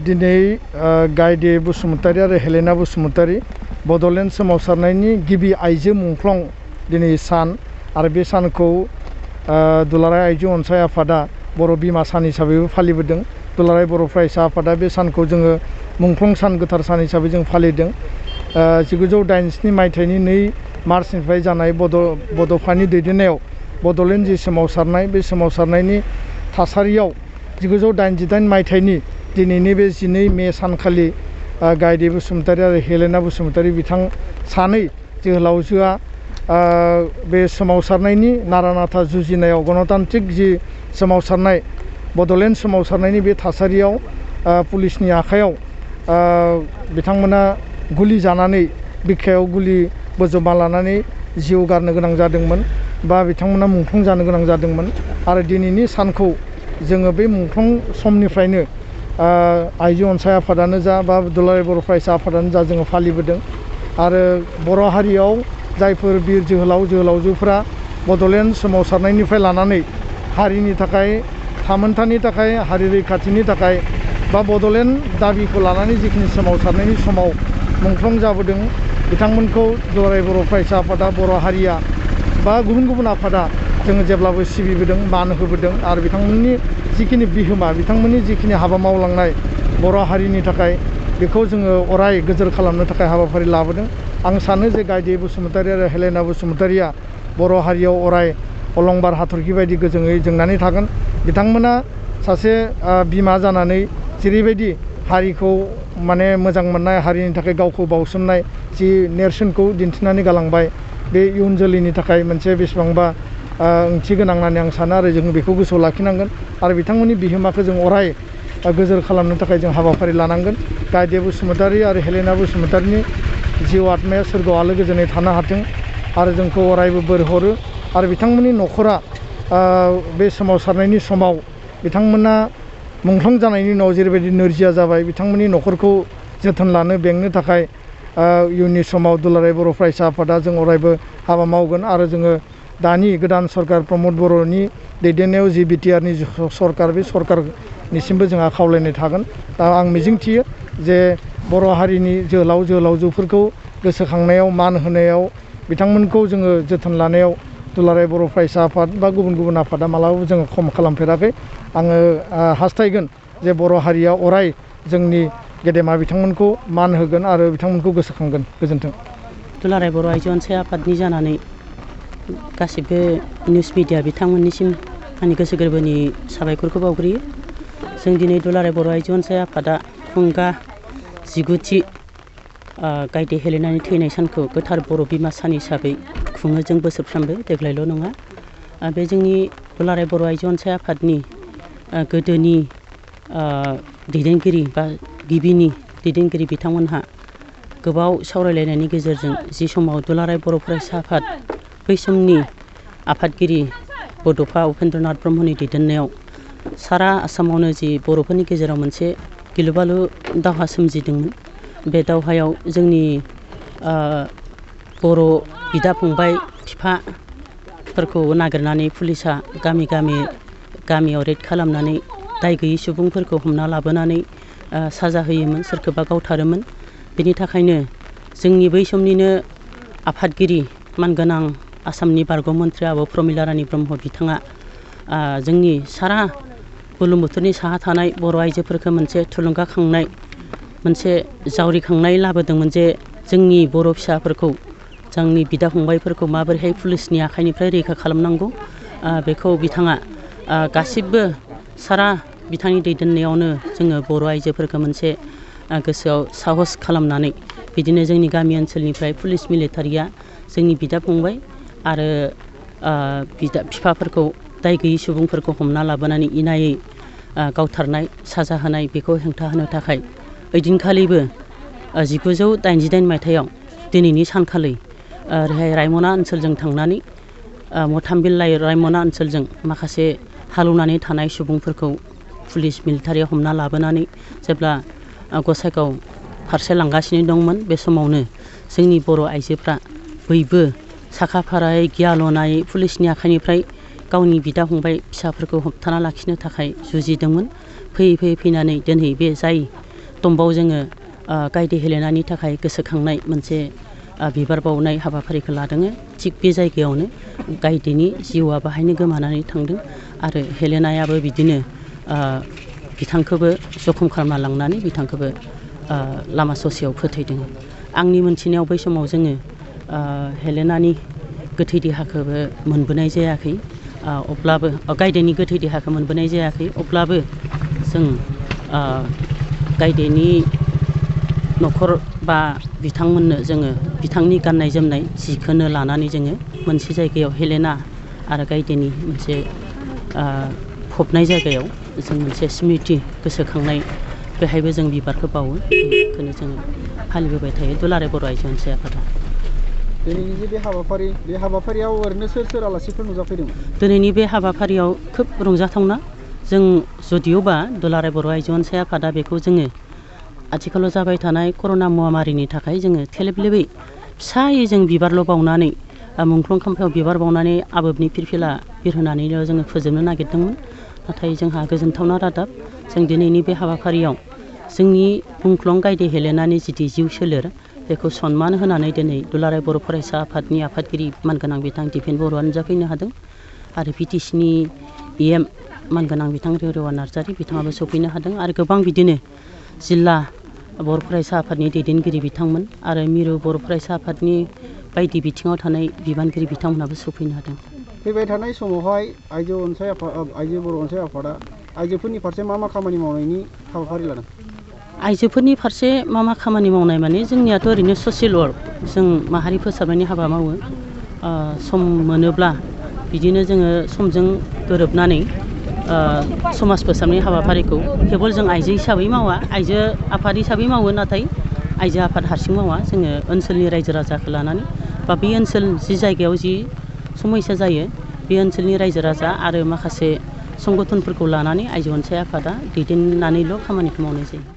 दिनै गायदे बसुमतारी आरो हेलेना बसुमतारी बड'लेण्ड सोमावसारनायनि गिबि आइजो मुंख्लं दिनै सान आरो बे सानखौ दुलाराय आइजो अनसाय आफादा बर' बिमा सान हिसाबैबो फालिबोदों। दुलाराय बर' फरायसा आफादा बे सानखौ जोङो मुंख्लं सान गोथार सान हिसाबै जों फालिदों। 1987 मायथाइनि 2 मार्चनिफ्राय जानाय बड'फानि दैदेननायाव बड'लेण्ड जि सोमावसारनाय बे सोमावसारनायनि थासारियाव 1988 मायथाइनि दिनैनि बे 12 मे सानखालि गायदे बसुमतारी आरो हेलेना बसुमतारी बिथां सानै जोहोलावजोआ बे सोमावसारनायनि नारा नाथा जुजिनायाव गणतान्त्रिक जि सोमावसारनाय बड'लेण्ड सोमावसारनायनि बे थासारियाव पुलिसनि आखायाव बिथांमोना गुलि जानानै बिखायाव गुलि बोजबना लानानै जिउ गारनो गोनां जादोंमोन बा बिथांमोना मुंख्लं जानो गोनां जादोंमोन। आरो दिनैनि सानखौ जोङो बे मुंख्लं समनिफ्रायनो आइजो अनसाय आफादानो जा बा दुलाराय बर' फरायसा आफादानो जा जोङो फालिबोदों। आरो बर' हारियाव जायफोर बिर जोहोलाव जोहोलावजोफोरा बड'लेण्ड सोमावसारनायनिफ्राय लानानै हारिनि थाखाय थामोनथानि थाखाय हारि रैखाथिनि थाखाय बा बड'लेण्ड दाबिखौ लानानै जिखिनि सोमावसारनायनि समाव मुंख्लं जाबोदों बिथांमोनखौ दुलाराय बर' फरायसा आफादा बर' हारिया बा गुबुन गुबुन आफादा जोङो जेब्लाबो सिबिबोदों मान होबोदों। आरो बिथांमोननि जिखिनि बिहोमा बिथांमोननि जिखिनि हाबा मावलांनाय बर' हारिनि थाखाय बेखौ जोङो अराय गोजोर खालामनो थाखाय हाबाफारि लाबोदों। आं सानो जे गायदे बसुमतारी आरो हेलेना बसुमतारीया बर' हारियाव अराय अलंबार हाथरखि बायदि गोजोङै जोंनानै थागोन। बिथांमोना सासे बिमा जानानै जेरैबायदि हारिखौ माने मोजां मोननाय हारिनि थाखाय गावखौ बावसोमनाय जि नेरसोनखौ दिन्थिनानै गालांबाय बे इयुन जोलैनि थाखाय मोनसे बेसेबांबा ओंथि गोनां होननानै आं सानो आरो जों बेखौ गोसोआव लाखिनांगोन आरो बिथांमोननि बिहोमाखौ जों अराय गोजोर खालामनो थाखाय जों हाबाफारि लानांगोन। गायदे बसुमतारी आरो हेलेना बसुमतारीनि जिउ आत्माया सोरगोआव आलो गोजोनै थानो हाथों आरो जोंखौ अरायबो बोर हरो। आरो बिथांमोननि न'खरा बे सोमावसारनायनि समाव बिथांमोना मुंख्लं जानायनि उनाव जेरैबायदि नोरजिया जाबाय बिथांमोननि न'खरखौ जोथोन लानो बेंनो थाखाय इयुननि समाव दुलाराय बर' फरायसा आफादा जों अरायबो हाबा मावगोन। आरो जोङो दानि गोदान सरकार प्रमद बर'नि दैदेननायाव जि बिटिआरनि सरकार बे सरकारनिसिमबो जोंहा खावलायनाय थागोन। दा आं मिजिंथियो जे बर' हारिनि जोहोलाव जोहोलावजोफोरखौ गोसोखांनायाव मान होनायाव बिथांमोनखौ जोङो जोथोन लानायाव दुलाराय बर' फरायसा आफाद बा गुबुन गुबुन आफादा मालाबाबो जोङो खम खालामफेराखै। आङो हास्थायगोन जे बर' हारिया अराय जोंनि गेदेमा बिथांमोनखौ मान होगोन आरो बिथांमोनखौ गोसोखांगोन। गोजोन्थों। दुलाराय बर' आइजो अनसाय आफादनि जानानै गासिबो निउस मिडिया बिथांमोननिसिम आंनि गोसो गोरबोनि साबायखरखौ बावग्रोयो। जों दिनै दुलाराय बर' आइजो अनसाय आफादा खुंगा 19थि गायदे हेलेनानि थैनाय सानखौ गोथार बर' बिमा सान हिसाबै खुङो जों बोसोरफ्रोमबो देग्लायल' नङा। बे जोंनि दुलाराय बर' आइजो अनसाय आफादनि गोदोनि दैदेनगिरि बा गिबिनि दैदेनगिरि बिथांमोनहा गोबाव सावरायलायनायनि गेजेरजों जि समाव दुलाराय बर' फरायसा आफाद बै समनि आफादगिरि बड'फा उपेन्द्रनाथ ब्रह्मनि दैदेननायाव सारा आसामावनो जि बर'फोरनि गेजेराव मोनसे गिलु बालु दावहा सोमजिदोंमोन। बे दावहायाव जोंनि बर' बिदा फंबाय बिफाफोरखौ नागिरनानै पुलिसा गामियाव रेड खालामनानै दाय गैयै सुबुंफोरखौ हमना लाबोनानै साजा होयोमोन, सोरखौबा गावथारोमोन। बेनि थाखायनो जोंनि बै समनिनो आफादगिरि मानगोनां आसामनि बारग' मन्थ्रि आब' प्रमिला रानी ब्रह्म बिथाङा जोंनि सारा बुरलुंबुथुरनि साहा थानाय बर' आइजोफोरखौ मोनसे थुलुंगाखांनाय मोनसे जावरिखांनाय लाबोदोंमोन जे जोंनि बर' फिसाफोरखौ जोंनि बिदा फंबायफोरखौ माबोरैहाय पुलिसनि आखाइनिफ्राय रैखा खालामनांगौ बेखौ बिथाङा गासिबो सारा बिथांनि दैदेननायावनो जोङो बर' आइजोफोरखौ मोनसे गोसोआव साहस खालामनानै बिदिनो जोंनि गामि ओनसोलनिफ्राय पुलिस मिलिटारिया जोंनि बिदा फंबाय आरो बिफाफोरखौ दाय गैयै सुबुंफोरखौ हमना लाबोनानै इनायै गावथारनाय साजा होनाय बेखौ हेंथा होनो थाखाय ओइदिनखालिबो 1988 मायथाइयाव दिनैनि सानखालि ओरैहाय रायमना ओनसोलजों थांनानै मथामबिल रायमना ओनसोलजों माखासे हालौनानै थानाय सुबुंफोरखौ पुलिस मिलिटारिया हमना लाबोनानै जेब्ला गसाइगाव फारसे लांगासिनो दंमोन बे समावनो जोंनि बर' आइजोफ्रा बयबो साखा फारायै गियाल'नायै पुलिसनि आखाइनिफ्राय गावनि बिदा फंबाय फिसाफोरखौ होबथाना लाखिनो थाखाय जुजिदोंमोन। फैयै फैनानै दिनै बे जाय तम्बआव जोङो गायदे हेलेनानि थाखाय गोसोखांनाय मोनसे बिबार बावनाय हाबाफारिखौ लादों। थिग बे जायगायावनो गायदेनि जिउआ बाहायनो गोमानानै थांदों आरो हेलेनायाबो बिदिनो बिथांखौबो जखम खालामना लांनानै बिथांखौबो लामा ससेयाव फोथैदों। आंनि मोनथिनायाव बै समाव जोङो हेलेनानि गोथै देहाखौबो मोनबोनाय जायाखै, अब्लाबो गायदेनि गोथै देहाखौ मोनबोनाय जायाखै, अब्लाबो जों गायदेनि न'खर बा बिथांमोननो जोङो बिथांनि गाननाय जोमनाय जिखौनो लानानै जोङो मोनसे जायगायाव हेलेना आरो गायदेनि मोनसे फबनाय जायगायाव जों मोनसे स्मृति गोसोखांनाय बेहायबो जों बिबारखौ बावो। बेखौनो जोङो फालिबोबाय थायो दुलाराय बर' आइजो अनसाय आफादा। दिनैनि जे बे हाबाफारियाव ओरैनो सोर आलासिफोर नुजाफैदोंमोन? दिनैनि बे हाबाफारियाव खोब रंजाथावना। जों जुदिअबा दुलाराय बर' आइजो अनसाय आफादा बेखौ जोङो आथिखालाव जाबाय थानाय कर'ना महामारिनि थाखाय जोङो थेलेबलेबै फिसायै जों बिबारल' बावनानै मुंख्लं खाम्फायाव बिबार बावनानै आबोबनि फिरफिला बिरहोनानैल' जोङो फोजोबनो नागिरदोंमोन। नाथाय जोंहा गोजोनथावना रादाब, जों दिनैनि बे हाबाफारियाव जोंनि मुंख्लं गायदे हेलेनानि जिथु जिउ सोलेर बेखौ सनमान होनानै दिनै दुलाराय बर' फरायसा आफादनि आफादगिरि मानगोनां बिथां दिपेन बर'आ नुजाफैनो हादों आरो बिटिसिनि EM मानगोनां बिथां रेवरेवा नार्जारि बिथाङाबो सफैनो हादों आरो गोबां बिदिनो जिल्ला बर' फरायसा आफादनि दैदेनगिरि बिथांमोन आरो मिरु बर' फरायसा आफादनि बायदि बिथिङाव थानाय बिबानगिरि बिथांमोनाबो सफैनो हादों। फैबाय थानाय समावहाय आइजो बर' अनसाय आफादा आइजोफोरनि फारसे मा खामानि मावनायनि हाबाफारि लादों? आइजोफोरनि फारसे मा खामानि मावनाय माने जोंनियाथ' ओरैनो ससियेल वार्क, जों माहारि फोसाबनायनि हाबा मावो। सम मोनोब्ला बिदिनो जोङो समजों गोरोबनानै समाज फोसाबनाय हाबाफारिखौ केबल जों आइजो हिसाबै मावा, आइजो आफाद हिसाबै मावो, नाथाय आइजो आफाद हारसिं मावा। जोङो ओनसोलनि रायजो राजाखौ लानानै बा बे ओनसोल जि जायगायाव जि समयसा जायो बे ओनसोलनि रायजो राजा आरो माखासे संगठनफोरखौ लानानै आइजो अनसाय आफादा दैदेननानैल' खामानिखौ मावनाय जायो।